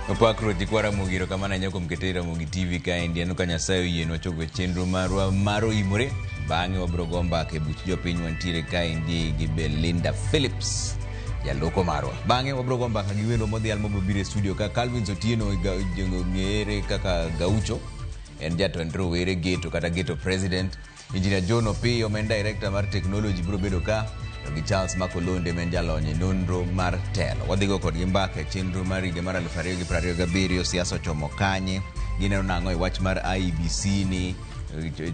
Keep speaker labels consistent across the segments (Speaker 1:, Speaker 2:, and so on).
Speaker 1: Opak Ruoth nyikwa Ramogi erokamano ahinya kuom kete Ramogi TV kaendi aneno ka Nyasaye oyienwa chopo e chenro marwa mar oimore bang'e wabiro go mbaka e buch jopiny wantiere kaendi gi Belinda Phillips jaloko marwa bang'e wabiro go mbaka gi welo modhial mobiro biro e studio ka Calvin Otieno ng'ere kaka Gaucho en jatend rowere geto kata geto president Engineer John Opiyo ma en director mar technology biro bedo ka to gi Charles Makolonde ma en jalony e nonro mar telo. Wadhi go kodgi mbaka e chenro mar higa mar 2027 siasa ochomo kanye, gineno nang'o e wach mar IEBC ni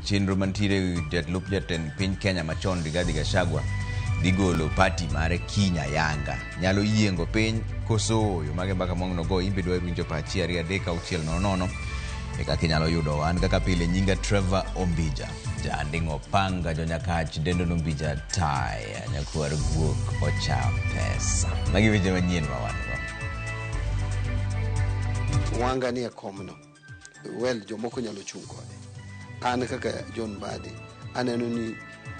Speaker 1: chenro mantiere jalup jatend piny Kenya machon Rigathi Gachagua dhi golo party mare kiny ayanga nyalo yiengo piny koso ooyo mage mbaka mwang'no go in be dwa winjo pachi 2 3 6 0 0 e kaka inyalo yudo an kaka pile nyinga Trevor Ombija janding'o panga jonyakach dendo nombija taya nyakwar guok ocha pesa magi weche manyien ma wan go
Speaker 2: Wanga ni e komno. Well, jomoko nyalo chung' kode. An kaka John Mbadi, aneno ni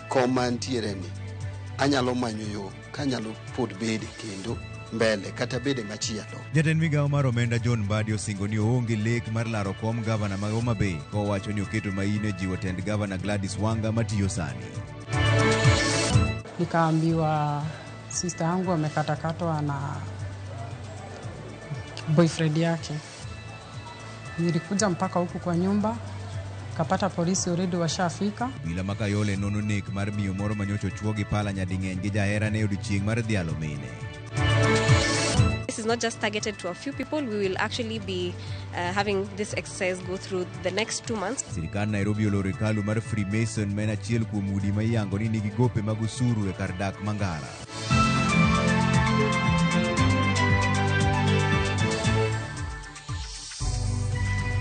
Speaker 2: kom mantiere ni anyalo manyo yo kanyalo pod bede kendo mbele kata bede machielo.
Speaker 1: Jatend migawo mar omenda John Mbadi osingo ni oonge lek mar laro kom gavana ma Homa Bay kowacho ni oketo maino e jiwo tend gavana Gladys Wanga matiyo sani.
Speaker 3: Nikaambiwa sister yangu amekatakatwa na boyfriend yake. Nilikuja mpaka huku kwa nyumba, kapata polisi already washafika.
Speaker 1: Obila ma Kayole nono nek mar miyo moro manyocha ochuo gi pala nyading'eny gi jaherane e odiechieng' mar dhialo mine.
Speaker 4: This is not just targeted to a few people. We will actually be having this exercise go through the next 2 months.
Speaker 1: Sirkand Nairobi oloro hekalu mar Freemason ma en achiel kuom udi ma iyango ni nigi gope mag osuru e kar dak ma Ngara.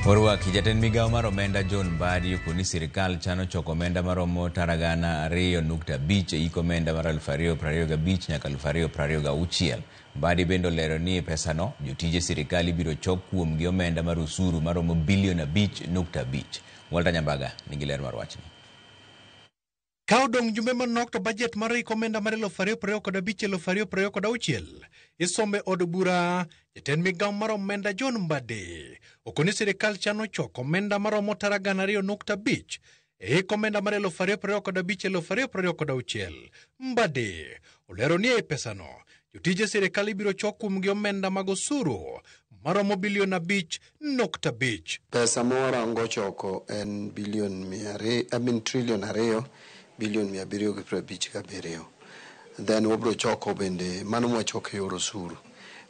Speaker 1: Orwaki jatend migawo mar omenda John Mbadi okoni sirikal chano choko omenda maromo tara gana 2.5 e hik omenda mar 2025 nyaka 2026. Mbadi bende olero ni e pesano jotije sirikal ibiro chok kuomgi omenda mar osuru maromo bilion 5.5. Walter Nyambaga nigi ler mar wachni.
Speaker 5: Ka odong' jumbe manok to bajet mar hik omenda mar 2025-2026 isome od bura, jatend migawo mar omenda John Mbadi okoni sirikal chano choko omenda maromo tara gana 2.5 e hik omenda mar 2025-2026. Mbadi olero ni e pesano jotije sirikal ibiro chok kuomgi omenda mag osuru maromo bilion 5.5.
Speaker 2: Pesa ma warango choko en bilion mia ariyo, I mean trillion 2 bilion 757. Then wabro choko bende mano mwachoko e yor osuru.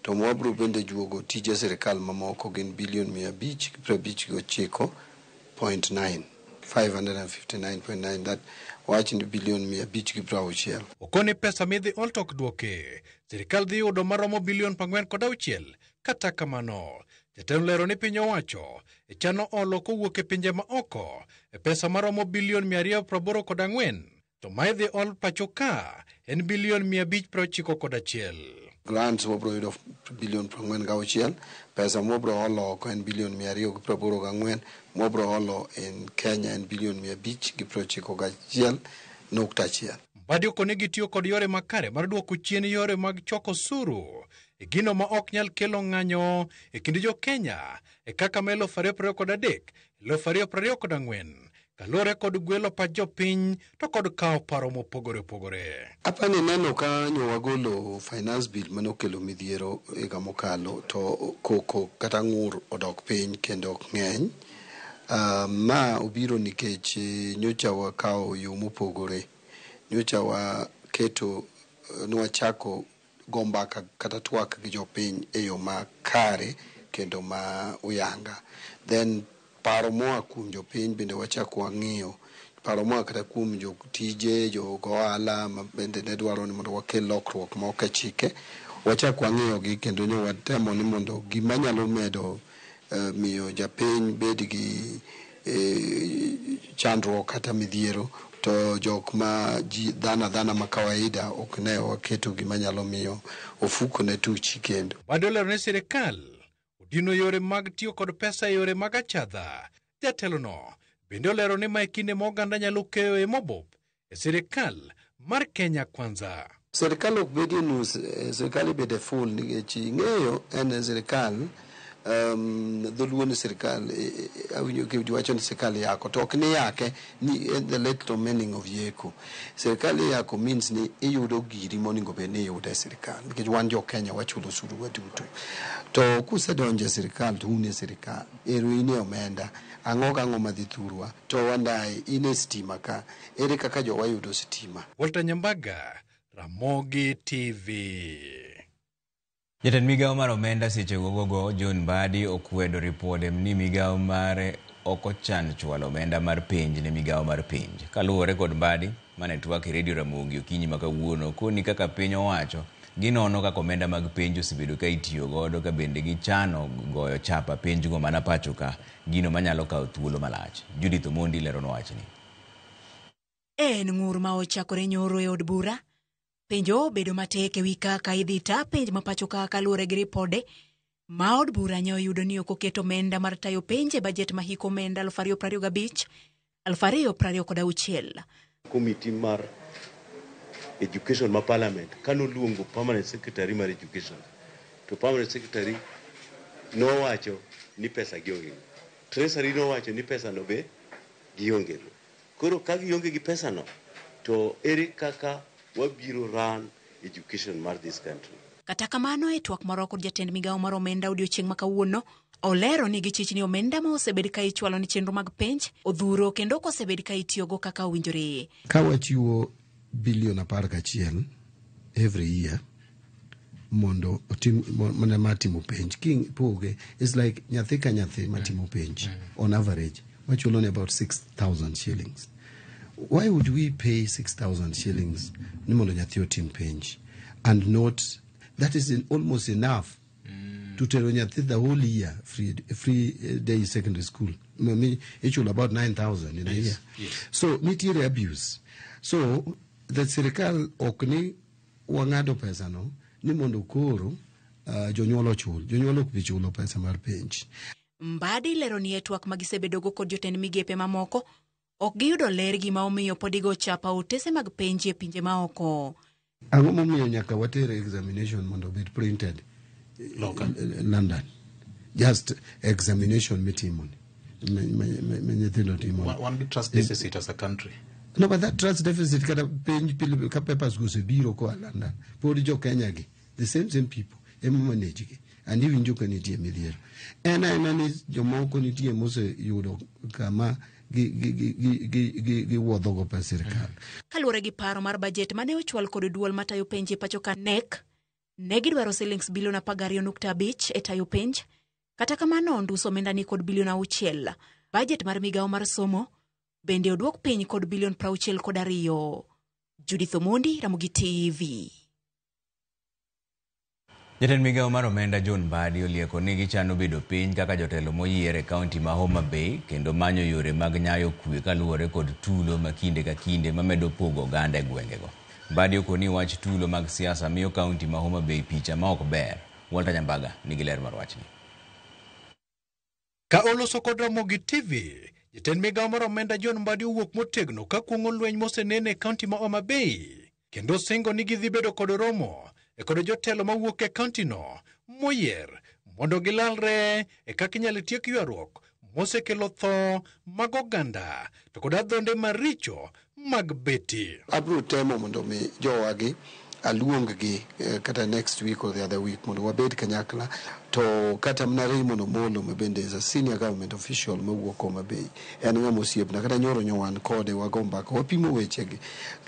Speaker 2: To wabro bende juogo tije sirikal mamoko gin bilion 559.9, 559.9, that wach ni bilion 560.
Speaker 5: Okoni pesa midhi ol tok duoke, sirikal dhi yudo maromo bilion 46. Kata kamano, jatelo lero ni piny owacho e chano olo kowuok e pinje ma oko e pesa maromo bilion 284, to ma idhi ol pacho ka en bilion 591.
Speaker 2: Grants wabro yudo bilion 46, pesa mwabro olo oko en bilion 284, mwabro olo en Kenya en bilion 591.1.
Speaker 5: Mbadi okone gitiyo kod yore makare mar duoko chien yore mag choko osuru e gino ma ok nyal kelo ng'anyo e kind jo Kenya e kaka ma 2023 2024 kaluwore kod gwelo pach jopiny to kod kawo paro mopogore opogore.
Speaker 2: Apani neno ka nyo wagolo finance bill manokelo midhiero higa mokalo to koko kata ng'ur odok piny kendo ok ng'eny. Ma obiro nikech nyocha wakawo yo mopogore. Nyocha waketo nwachako go mbaka kata twak gi jopiny e yo makare kendo ma uyanga. Then paro moa kuom jopiny bende wachako wang'iyo. Paro moa kata kuom jotije, jogo ohala ma bende ne dwaro ni mondo wakel lokruok moko e chike. Wachako wang'iyogi kendo nyo watemo ni mondo gima nyalo medo miyo japiny bed gi chandruok kata midhiero to jok ma ji dhano adhana ma kawaida ok ne waketo gima nyalo miyo ofuko ne tuchi kendo.
Speaker 5: Mbadi olero ni sirikal odino yore mag tiyo kod pesa e yore mag achadha. Jatelono bende olero ni ma e kinde ma oganda nyalo keyo e mobop e sirikal mar Kenya Kwanza.
Speaker 2: Sirikal ok bedie nus, sirikal ibede full nikech ing'eyo en sirikal Dholuo ni sirikal awinjo kiwacho ni sirikal yako, to ok ni yake ni the literal meaning of yeko. Sirikal yako means ni iyudo giri monego bed ni iyudo e sirikal, nikech wan jo Kenya wachulo osuru waduto. To kusedonjo e sirikal to un e sirikal, ero in e omenda, ang'o gang'o madhi thurwa, to wandaye in e stima ka, ere kaka jowa yudo stima?
Speaker 5: Walter Nyambaga, Ramogi TV.
Speaker 1: Jatend migawo mar omenda seche gogogo John Mbadi okwedo ripode ni migawo mare ok ochan chwalo omenda mar penj ne migawo mar penj. Kaluwore kod Mbadi, mane twak e redio Ramogi okinyi ma kawuono, koni kaka piny owacho, ginono kaka omenda mag penj osebedo ka itiyo godo ka bende gichano goyo chapa penjgo mana pacho ka, gino manyalo kawo thuolo malach. Judith Omondi leronwa wachni.
Speaker 6: En ng'ur ma ochakore nyoro e od bura. Penjo obedo matek ewi kaka idhi ta penj ma pacho ka kaluwore gi ripode ma od bura ne oyudo ni ok oket omenda mar tayo penj e bajet ma hik omenda 2025 2026.
Speaker 7: Committee mar education ma parliament kanoluongo permanent secretary mar education, to permanent secretary nowacho ni pesa gionge go. Treasury nowacho ni pesa no be gionge go. Koro ka gionge gi pesa no, to ere kaka wabiro run education mar this country?
Speaker 6: Kata kamano, e twak moro kod jatend migawo mar omenda odiochieng' ma kawuono, olero ni gichich ni omenda ma osebed ka ichwalo ni chenro mag penj odhuro kendo ok osebed ka itiyogo kaka owinjore.
Speaker 2: Ka wachiwo bilion 11 every year mondo otim mana mar timo penj, kipoge it's like nyathi ka nyathi matimo penj on average wachulo ni about 6,000 shillings. Why would we pay 6,000 shillings ni mondo nyathi otim penj, and not that is almost enough to tero nyathi the whole year free day secondary school? Ichulo about 9,000 in a year. So nitiere abuse. So the sirikal ok ni wang'ado pesa no ni mondo koro jonyuol ochul. Jonyuol ok bi chulo pesa mar penj.
Speaker 6: Mbadi lero ni e twak ma gisebedogo kod jotend migepe mamoko, ok giyudo ler gima omiyo pod igo chapa otese mag penj e pinje maoko.
Speaker 2: Ang'o momiyo nyaka water examination mondo obed printed
Speaker 8: Loka.
Speaker 2: London? Just examination mitimo ni ma nyithindo timo.
Speaker 8: One big trust deficit as a country.
Speaker 2: No, but that trust deficit kata penj pile ka papers go osebiro koa London, pod jo Kenya gi, the same people ema manage gi, and iwinjo ka nitie midhiero. En aena ni jomoko nitie moseyudo kama giwuodhogo pes sirikal.
Speaker 6: Kaluwore gi paro mar bajet mane ochwal kod duol matayo penj e pacho ka KNEC, ne gidwaro silings bilion 12.5 e tayo penj. Kata kamano, nduso omenda ni kod bilion 6. Bajet mar migawo mar somo bende oduok piny kod bilion 62. Judith Omondi, Ramogi TV.
Speaker 1: Jatend migawo mar omenda John Mbadi olieko ni gichano bedo piny kaka jotelo moyier e kaunti ma Homa Bay kendo manyo yore mag nyayo kwe kaluwore kod tulo ma kinde ka kinde mamedo pogo oganda e gwengego. Mbadi okoni wach tulo mag siasa miyo kaunti ma Homa Bay picha ma ok ber. Walter Nyambaga nigi ler mar wachni.
Speaker 5: Ka oloso kod Ramogi TV, jatend migawo mar omenda John Mbadi owuok motegno ka kuong'o lweny mosenene e kaunti ma Homa Bay kendo singo ni gidhi bedo kod romo e kod jotelo mawuok e kaunti no moyier mondo gilalre e kaka inyalo tiek ywaruok mosekelo tho mag oganda to kod adhonde maricho mag beti.
Speaker 2: Abiro temo mondo mi jowagi aluong-gi kata next week or the other week mondo wabed kanyakla, to kata mana Raymond Omolo ma bende is a senior government official mawuok Homa Bay, en ng'ama osiepna, kata nyoro nyo wan kode wago mbaka, wapimo wechegi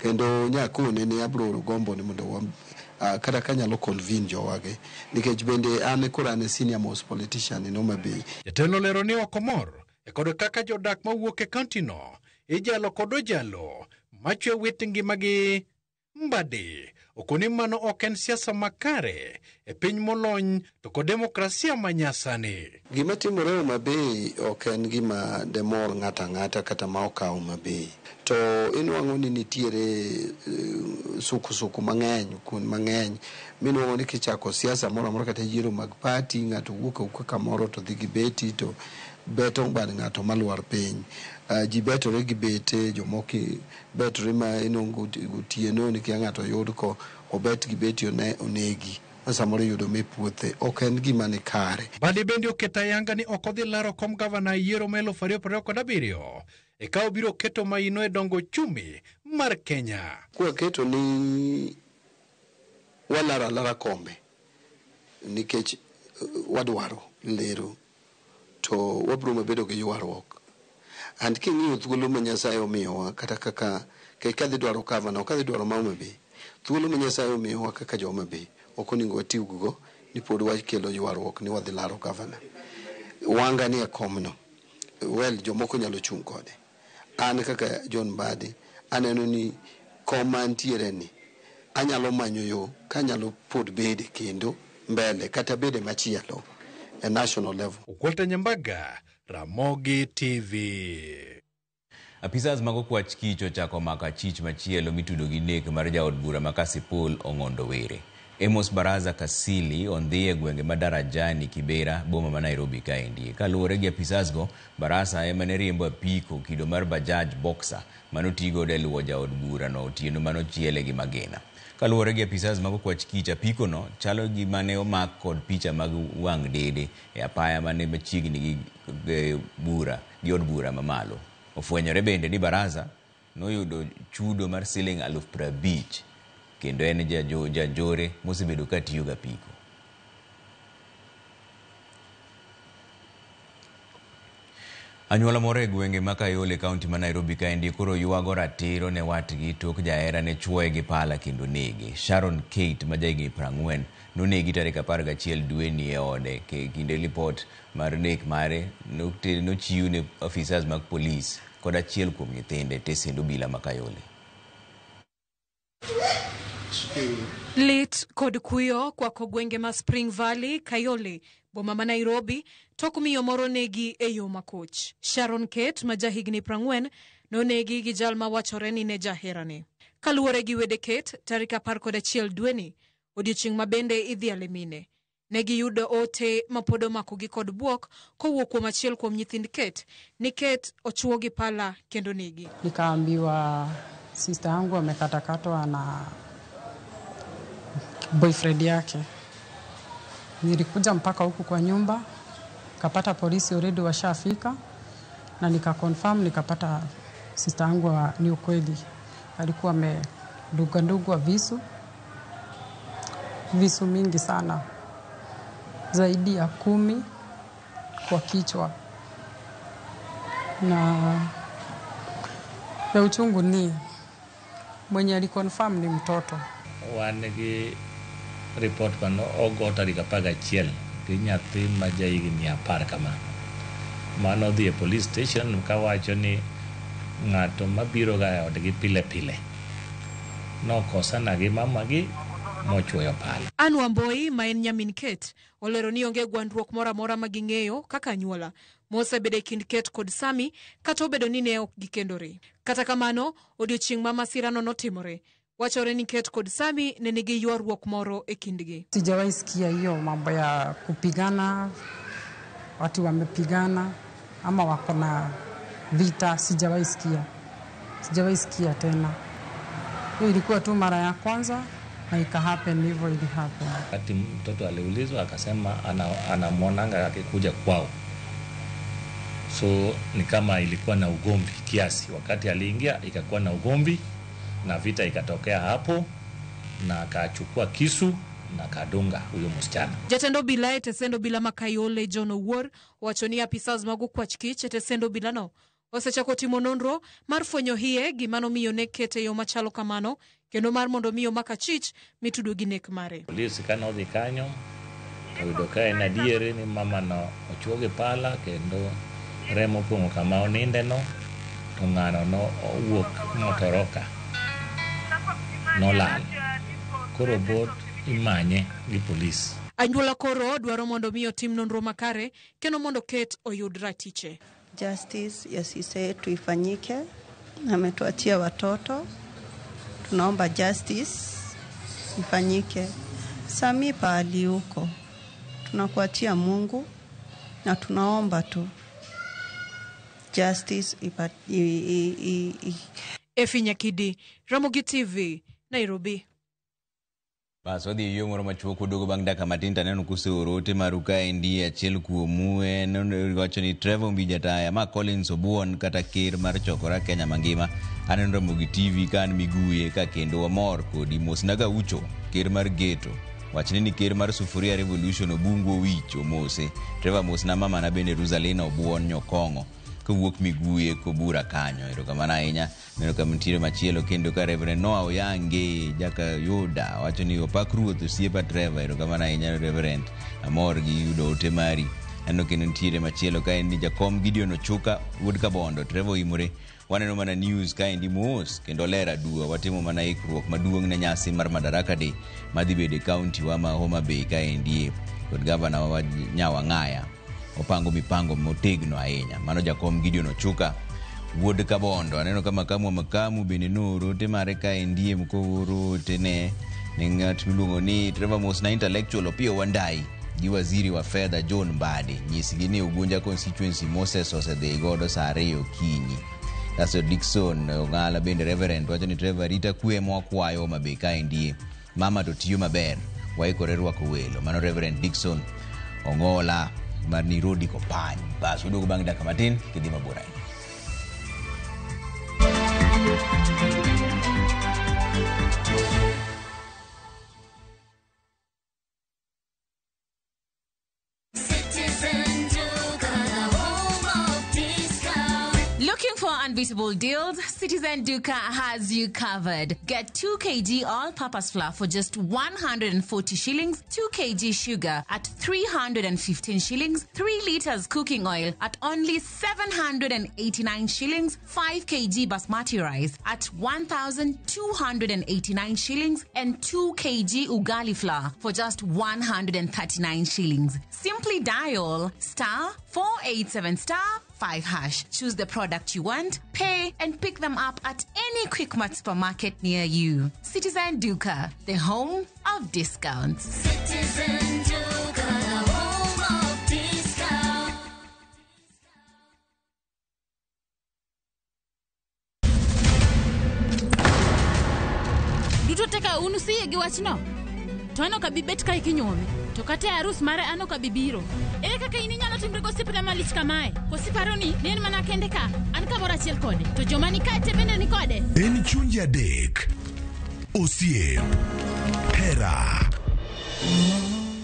Speaker 2: kendo nyakone ni abiro gombo ni mondo kata kanyalo convene jowagi, nikech bende an koro an e senior most politician in Homa Bay.
Speaker 5: Jatelo olero ni ok omor e kod kaka jodak mawuok e kaunti no ijalo kod ojalo machwe wit ngimagi. Mbadi okoni mano ok en siasa makare e piny molony to kod demokrasia manyasani.
Speaker 2: Gima timore Homa Bay ok en gima demor ng'ato ang'ata kata ma okawo Homa Bay. To inwang'o ni nitiere sukusuku mang'eny, kuond mang'eny, minwang'o ni kichako siasa moro amora kata yiero mag party, ng'ato wuok awuoka kamoro to dhi gi beti to beto bad ng'ato malwar piny. Ji betore gi bete, jomoko betore ma inwang'o gotieno ni kia ng'ato oyud ko obet gi beti onegi. ma samoro iyudo me puothe ok en gima ni kare.
Speaker 5: Mbadi bende oketo ayanga ni ok odhi laro kom gavana e yiero ma 2027 eka obiro keto maino e dongo ochumi mar Kenya.
Speaker 2: Kwaketo ni walaro alara kombe nikech wadwaro lero to wabiro mabedo gi ywaruok. And king'iyo thuolo ma Nyasaye omiyowa kata kaka kadhi dwaro gavana ok adhi dwaro ma Homa Bay, thuolo ma Nyasaye omiyowa kaka jo Homa Bay ok onego watigo ni pod wakelo ywaruok ni wadhi laro gavana. Wanga ni e komno, well jomoko nyalo chung' kode. An kaka John Mbadi aneno ni kom mantiere ni anyalo manyo yo kanyalo pod bede kendo mbele kata bede machielo e national level.
Speaker 5: Walter Nyambaga, Ramogi TV.
Speaker 1: Apisas mag okwach kich ochako mako achich machielo mitudo gi nek mar jaod bura ma Kasipul Ong'ondo Were. Amos Baraza Kasili ondhi e gwenge ma Darajani, Kibera, boma ma Nairobi kaendi. Kaluwore gi apisas go, Barasa ema ne riembo apiko kido mar Bajaj Boxer manotigodo e luwo jaod bura no otieno manochiele gi magina. Kaluwore gi apisas mag okwach kich, apiko no chalo gi mane omak kod picha mag wang' dede e apaya mane machiegni gi bura gi od bura mamalo. Ofwenyore bende ni Baraza noyudo chudo mar siling 50,000 kendo en janjore mosebedo ka tiyo gi apiko. Anyuola moro e gwenge ma Kayole, kaunti ma Nairobi kaendi koro ywago ratiro ne watgi tok jahera ne chuoye gi pala kendo nege. Sharon Kate ma jahigni 40 nonegi tarik 11 dweni e ode. Kinde lipot mar nek mare nochiw ne ofisas mag polis kod achiel kuom nyithinde tesend obila ma Kayole.
Speaker 9: Lit kod kuyo kwako gwenge ma Spring Valley, Kayole, boma ma Nairobi, tok miyo moro negi e yo makoch. Sharon Kate ma jahigni 40 nonegi gi jal ma wachore ni ne jaherane. Kaluwore gi wede Kate, tarik 11 dweni, odiochieng' ma bende idhiale mine. Ne giyudo ote ma pod omakogi kod bwok kowuok kuom achiel kuom nyithind Kate ni Kate ochuo gi pala kendo negi.
Speaker 3: Nikaambiwa sister yangu amekatakatwa na boyfriend yake. Nilikuja mpaka huku kwa nyumba, kapata polisi already washafika na nikaconfirm, nikapata sister yangu ni ukweli alikuwa ameduga ndugu visu mingi sana, zaidi ya 10 kwa kichwa. Na ya uchungu ni mwenye aliconfirm ni mtoto.
Speaker 10: Wan gi report mano ogo tarik 11 gi nyathi ma jahigni 10 kama. Mano odhi e police station kawacho ni ng'ato mabiro ga e odgi pile pile nokosana gi mamagi mochuoyo pala.
Speaker 9: Ann Wamboi ma en nyamin Kate olero ni onge gwandruok moro amora ma ging'eyo kaka anyuola mosebedo e kind Kate kod Sami kata obedo ni ne ok gikendore. Kata kamano, odiochieng' ma masirano notimore, wachore ni Kate kod Sami ne nigi ywaruok moro e kindgi.
Speaker 3: Sijawahi sikia hiyo mambo ya kupigana, watu wamepigana ama wako na vita, sijawahi sikia. Sijawahi sikia tena. Hiyo ilikuwa tu mara ya kwanza na ika happen hivyo, ili happen.
Speaker 10: Wakati mtoto aliulizwa akasema anamwonanga akikuja kwao. So ni kama ilikuwa na ugomvi kiasi. Wakati aliingia ikakuwa na ugomvi na vita ikatokea hapo, na akachukua kisu na kadunga huyo msichana.
Speaker 9: Jatend obila e tesend obila ma Kayole John Owuor owacho ni apisas mag okwach kich e tesend obilano osechako timo nonro mar fwenyo hie gima nomiyo ne Kate e yo machalo kamano kendo mar mondo mi omak achich mitudo gi nek mare.
Speaker 10: Polisi kane odhi kanyo oyudo ka en adieri ni mama no ochuo gi pala kendo remo opong'o kama oninde no, to ng'ano no owuok motoroka nolal. Koro bot imanye gi polis.
Speaker 9: Anyuola koro dwaro mondo mi otim nonro makare kendo mondo Kate oyud ratiche.
Speaker 11: Justice ya sisi yetu ifanyike. Ametuachia watoto, tunaomba justice ifanyike. Sami pahali huko tunakuachia Mungu na tunaomba tu justice
Speaker 9: Efi Nyakidi, Ramogi TV, Nairobi.
Speaker 1: Bas wadhi e yo moro machuok waduogo bang' dakika matin to aneno kuseoro ote maru kaendi achiel kuomu en wacho ni Trevor Ombija Taya ma Collins Obuon kata ker mar chokora Kenya mangima aneno Ramogi TV ka an Miguye ka kendo wamor kodi mosna Gaucho ker mar Geto wachne ni ker mar Sufuria Revolution Obungu Owich omose Trevor mosna mamana bende Rosalina Obuon Nyokong'o kowuok Miguye kobura kanyo erokamano ahinya neno kama nitiere machielo kendo ka Reverend Noah Oyange jaka Yuda wacho ni opak ruoth osiepa Trevor erokamano ahinya Reverend amor gi yudo ote mari aneno kendo nitiere machielo ka en ni jakom Gideon Ochuka wuod Kabondo Trevor oimore waneno mana news kaendi mos kendo ler aduwa watimo mana ikruok maduong' ne nyasi mar Madaraka Day madhi bedo e kaunti wa ma Homa Bay kaendi kod gavana wa Nyawang'aya opango mipango motegno ahinya mano jakom Gideon Ochuka wuod Kabondo aneno ka makamu wa makamu bende nooro ote mare kaendi kooro ote ne ng'at miluongo ni Trevor Mosna intellectual Opiyo Wandayi gi waziri wa fedha John Mbadi nyisgi ni Ugunja constituency Moses osedhi godo saa 2 okinyi kasto Dickson Ong'ala bende Reverend wacho ni Trevor rita kwe mwakwayo Homa Bay kaendi mama to tiyo maber waikore rwako welo mano Reverend Dickson Ong'ola mar Nairobi Kopany bas waduogo bang' dakika matin kidhi mabor ahinya.
Speaker 12: Looking for unbeatable deals? Citizen Duka has you covered. Get 2 kg all-purpose flour for just 140 shillings, 2 kg sugar at 315 shillings, 3 liters cooking oil at only 789 shillings, 5 kg basmati rice at 1,289 shillings, and 2 kg ugali flour for just 139 shillings. Simply dial star 487 star 5 hash. Choose the product you want, pay, and pick them up at any Quickmart supermarket near you. Citizen Duka, the home of discounts.
Speaker 13: Citizen Duka, the home of discounts.
Speaker 14: Duto teka unu siye gi wachno. To an ok abi bet kae kinyuome. To kata e arus mare an ok abi biro. Ere kaka in inyalo timri gosiepna malich kamae? Koso iparo ni en mana kende ka? An kamoro achiel kode. To joma ni kae te bende ni kode.
Speaker 15: En chunje adek. Osiep. Hera.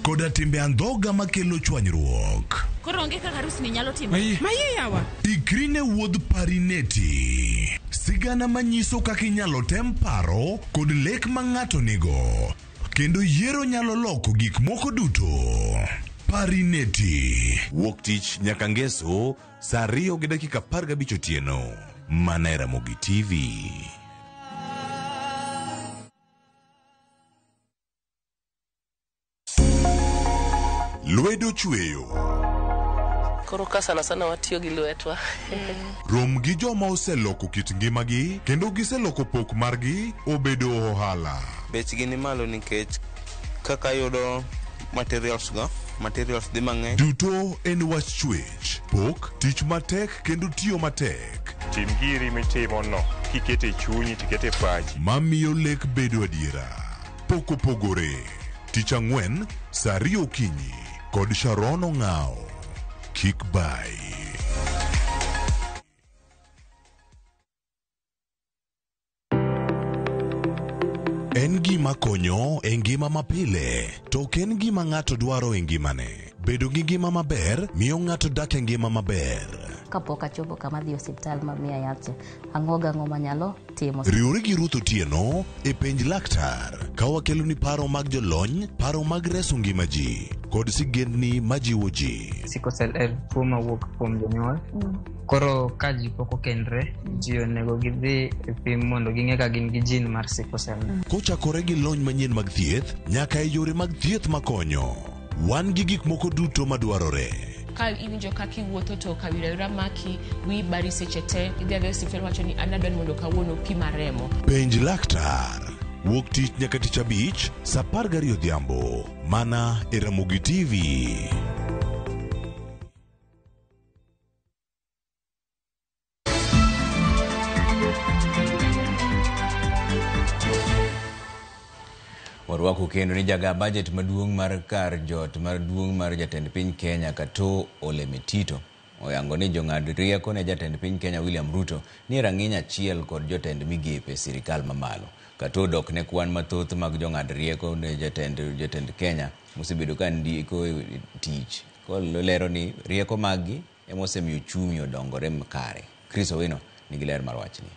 Speaker 15: Koda timbe andhoga makelo chwanyruok.
Speaker 14: Koro onge kaka arus ni nyalo timore.
Speaker 15: Maye yawa. Ikri ne wuodh Parineti. Sigana manyiso kaka inyalo tem paro kod lek ma ng'ato nigo. Kendo yiero nyalo loko gik moko duto. Parineti. Wuok tich nyaka ngeso saa 2:15 otieno. Mana e Ramogi TV. Lwedo chweyo.
Speaker 16: Koro ka sana sana watiyo gi lwetwa.
Speaker 15: Rom gi joma oseloko kit ngimagi kendo giseloko pok margi obedo ohala.
Speaker 17: Bechgi ni malo nikech kaka yudo materials go, materials dhi mang'eny.
Speaker 15: Duto en wach chwech, pok, tich matek kendo tiyo matek.
Speaker 18: Tim giri mitimo no, kikete chunyi tikete pachi.
Speaker 15: Mamiyo lek bedo adiera. Pok opogore. Tich ang'wen, saa 2 okinyi kod Sharon Ong'ao. Kik bai. En gima konyo e ngima mapile, to ok en gima ng'ato dwaro e ngimane. Bedo gi ngima maber miyo ng'ato dak e ngima maber.
Speaker 19: Kapok achopo kama dhi osiptal mamiya yath, ang'o gang'o manyalo timo.
Speaker 15: Riwri gi Ruth Otieno e penj laktar ka wakeloni paro mag jolony, paro mag reso ngima ji kod sigendni majiwo ji.
Speaker 20: Sickle cell en tuo mawuok kuom jonyuol. Koro ka ji pok okendre, ji onego gidhi e pim mondo ging'e ka gin gi gene mar sickle cell.
Speaker 15: Kochakore gi lony manyien mag thieth nyaka e yore mag thieth makonyo. Wan gi gik moko duto madwarore.
Speaker 21: Ka iwinjo kaka iwuotho to kawira maki, wi bari seche te, idhi adhiya e osiptal wacho ni an adwa ni mondo kawuono pima remo.
Speaker 15: Penj laktar. Wuok tich nyaka tich abich, saa 12 odhiambo. Mana e Ramogi TV.
Speaker 1: Orwaku kendo ni jaga budget maduong' mar kar jot maduong' mar jatend piny Kenya Katoo Ole Metito oyango ni jong'ad rieko ne jatend piny Kenya William Ruto ni rang'iny achiel kod jotend migepe sirikal mamalo. Katoo dok ne kwan mathoth mag jong'ad rieko ne jatend Kenya mosebedo ka ndiko tich kolero ni rieko maggi ema osemiyo uchumi odongore kare. Chris Owino nigi ler mar wachni.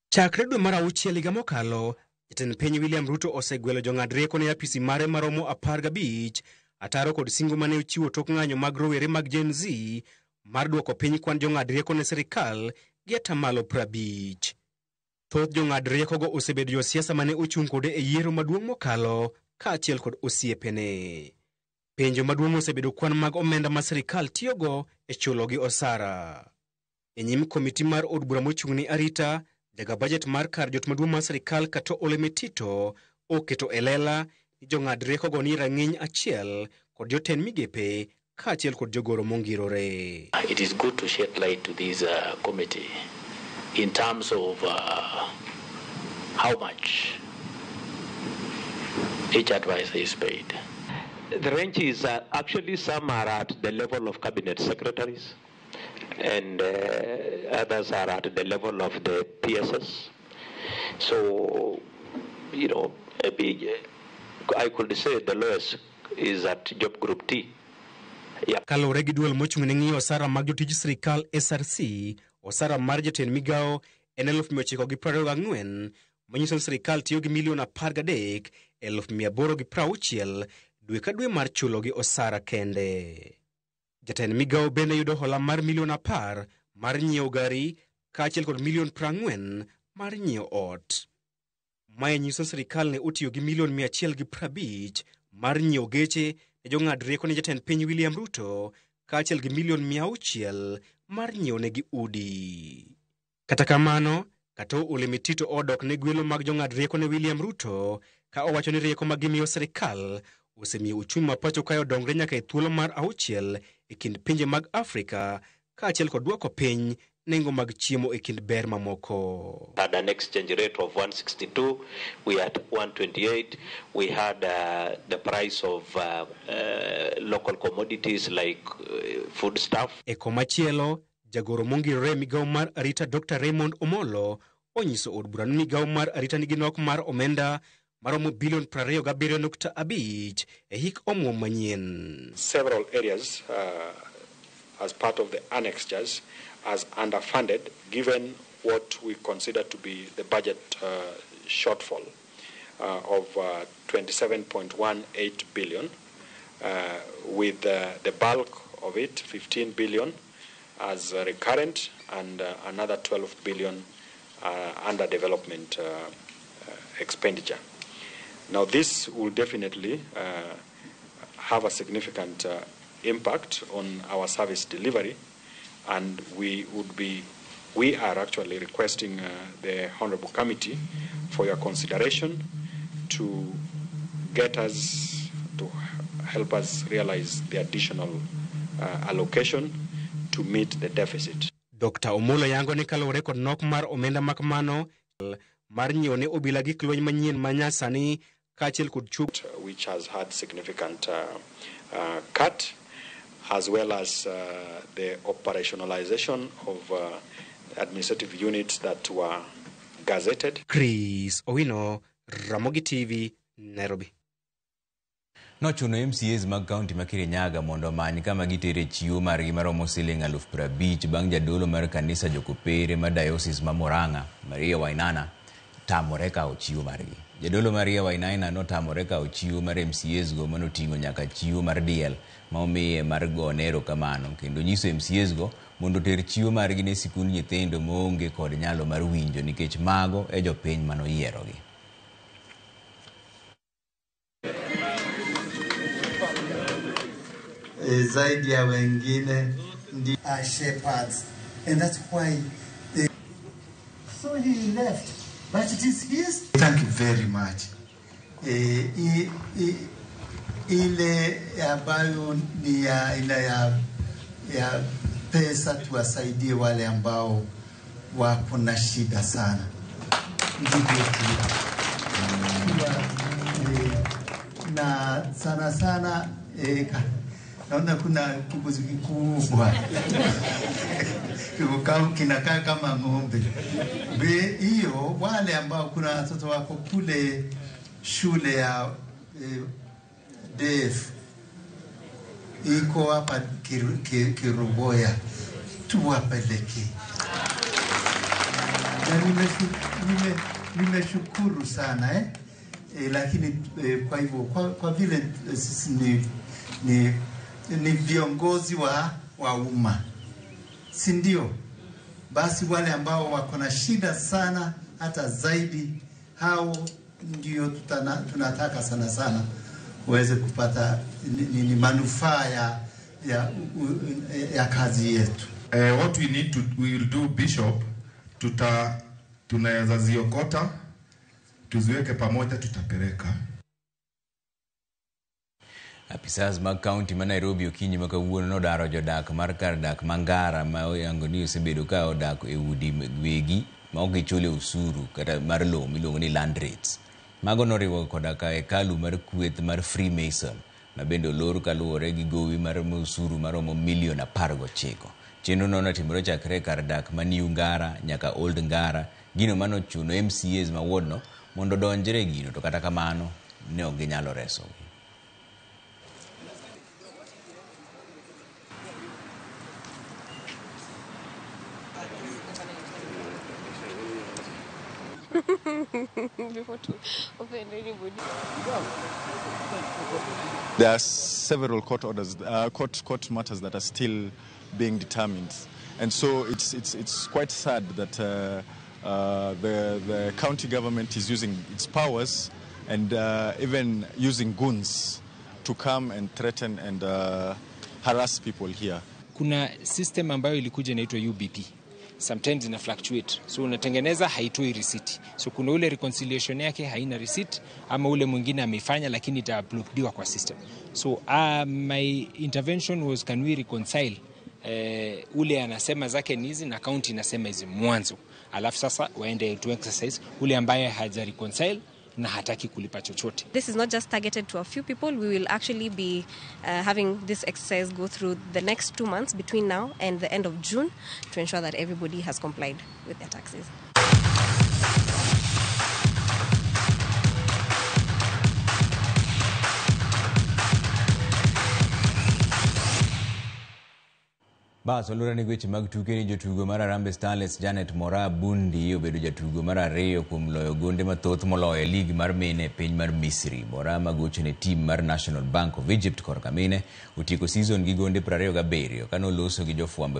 Speaker 4: Chakre dwe mar auchiel higa mokalo, jatend piny William Ruto osegwelo jong'ad rieko ne apisi mare maromo 15 ataro kod singo mane ochiwo tok ng'anyo mag rowere mag Gen Z mar duoko piny kwan jong'ad rieko ne sirikal gi atamalo 50. Thoth jong'ad riekogo osebedo josiasa mane ochung' kode e yiero maduong' mokalo kaachiel kod osiepene. Penjo maduong' osebedo kwan mag omenda ma sirikal tiyogo e chulogi osara. E nyim komiti mar od bura mochung' ne arita, jaga budget mar kar jot maduong' mar sirikal Katoo Ole Metito oketo e lela ni jong'ad riekogo ni rang'iny achiel kod jotend migepe kaachiel kod jogoro mongirore.
Speaker 22: It is good to shed light to this committee in terms of how much each advisor is paid.
Speaker 23: The range is actually some are at the level of cabinet secretaries and others are at the level of the PSS. So, you know, maybe I could say the lowest is at job group T. Yeah.
Speaker 4: Kaluwore gi duol mochung' ne ng'iyo osara mag jotij sirikal SRC, osara mar jatend migawo en 924,000, manyiso ni sirikal tiyo gi milion 13,860 dwe ka dwe mar chulogi osara kende. Jatend migawo bende yudo hola mar milion 10 mar nyiewo gari kaachiel kod milion 40 mar nyiewo ot. Mae nyiso sirikal ne otiyo gi milion 150 mar nyiewo geche ne jong'ad rieko ne jatend piny William Ruto kaachiel gi milion 600 mar nyiewo negi udi. Kata kamano, Katoo Ole Metito odok ne gwelo mag jong'ad rieko ne William Ruto ka owacho ni rieko ma gimiyo sirikal osemiyo uchumi ma pacho kae odongre nyaka e thuolo mar 6 e kind pinje mag Afrika kaachiel kod duoko piny nengo mag chiemo e kind ber mamoko.
Speaker 23: Had an exchange rate of 162, we had 128, we had the price of local commodities like foodstuff.
Speaker 4: E komachielo, jagoro mongirore migawo mar arita Dr. Raymond Omolo onyiso od bura ni migawo mar arita nigi nok mar omenda maromo bilion 27.5 e hik omuom manyien.
Speaker 24: Several areas as part of the annexures as underfunded given what we consider to be the budget shortfall of 27.18 billion, with the bulk of it, 15 billion, as recurrent and another 12 billion under development expenditure. Now this will definitely have a significant impact on our service delivery, and we are actually requesting the Honorable Committee for your consideration to get us to help us realize the additional allocation to meet the deficit.
Speaker 4: Dr. Omolo yango ni kaluwore kod nok mar omenda makamano mar nyiewo ne obila gik lweny manyien ma nyasani kaachiel kod chuk,
Speaker 24: which has had significant cut, as well as the operationalization of administrative units that were gazetted.
Speaker 4: Chris Owino, Ramogi TV, Nairobi.
Speaker 1: Nochuno MCAs mag kaunti ma Kirinyaga mondo omany kama gitere chiwo margi maromo siling 50,000 bang' jadolo mar kanisa Jokopere ma Diocese ma Murang'a, Maria Wainana, tamore kawo chiwo margi. Jadolo Maria Wainaina notamore kawo chiwo mar MCAs go manoting'o nyaka chiwo mar diel ma omiye mar gone erokamano, kendo nyiso MCAs go mondo oter chiwo margi ne sikund nyithindo maonge kod nyalo mar winjo nikech mago e jopiny manoyierogi.
Speaker 25: Zaidi ya wengine ndi shepherds, and that's why they... So he left, but it is his. Thank you very much. Ile ambayo ni ya aina ya pesa tuwasaidie wale ambao wako na shida sana. Ndivyo tulivyo. Na sana sana naona kuna kibuzi kikubwa kinakaa kama ng'ombe. Hiyo wale ambao kuna watoto wako kule shule ya DF iko hapa Kiruboya, tuwapeleke. Na nimeshukuru sana lakini kwa hivyo kwa vile sisi ni viongozi wa umma, si ndio? Basi wale ambao wako na shida sana hata zaidi, hao ndio tunataka sana sana waweze kupata ni manufaa ya kazi yetu.
Speaker 2: What we need to we will do, Bishop, tunaweza ziokota tuziweke pamoja, tutapeleka.
Speaker 1: Apisas mag kaunti ma Nairobi okinyi ma kawuono nodaro jodak mar kar dak Mangara ma oyango ni osebedo ka odak e udi wegi ma ok gichule osuru kata mar lowo miluongo ni land rates. Mago noriwo koda ka hekalu mar kweth mar Freemason ma bende olor kaluwore gi gowi mar osuru maromo milion 19. Chenro no notimore chakre kar dak ma New Ngara nyaka Old Ngara, gino manochuno MCAs ma ward no mondo odonjre e gino, to kata kamano ne ok ginyalo resogi.
Speaker 5: Before to offend anybody.
Speaker 6: There are several court orders, court matters that are still being determined, and so it's quite sad that the county government is using its powers and even using goons to come and threaten and harass people here.
Speaker 7: Kuna system ambayo ilikuja inaitwa UBP. Sometimes ina fluctuate. So unatengeneza haitoi receipt. So kuna ule reconciliation yake haina receipt, ama ule mwingine ameifanya lakini itauploadiwa kwa system. So my intervention was, can we reconcile ule anasema zake ni hizi na county inasema hizi mwanzo. Alafu sasa waende to exercise ule ambaye haja reconcile na hataki kulipa chochote.
Speaker 5: This is not just targeted to a few people. We will actually be having this exercise go through the next 2 months between now and the end of June to ensure that everybody has complied with their taxes.
Speaker 1: Bas olure ni weche mag tuke ni jotugo mar Harambee Starlets Janet Moraa Bundi obedo jatugo mar ariyo kuom loyo gonde mathoth moloyo e lig mar mine e piny mar Misri. Moraa magocho ne tim mar National Bank of Egypt korka mine otieko season gi gonde 27 kane oloso gi jofwambo.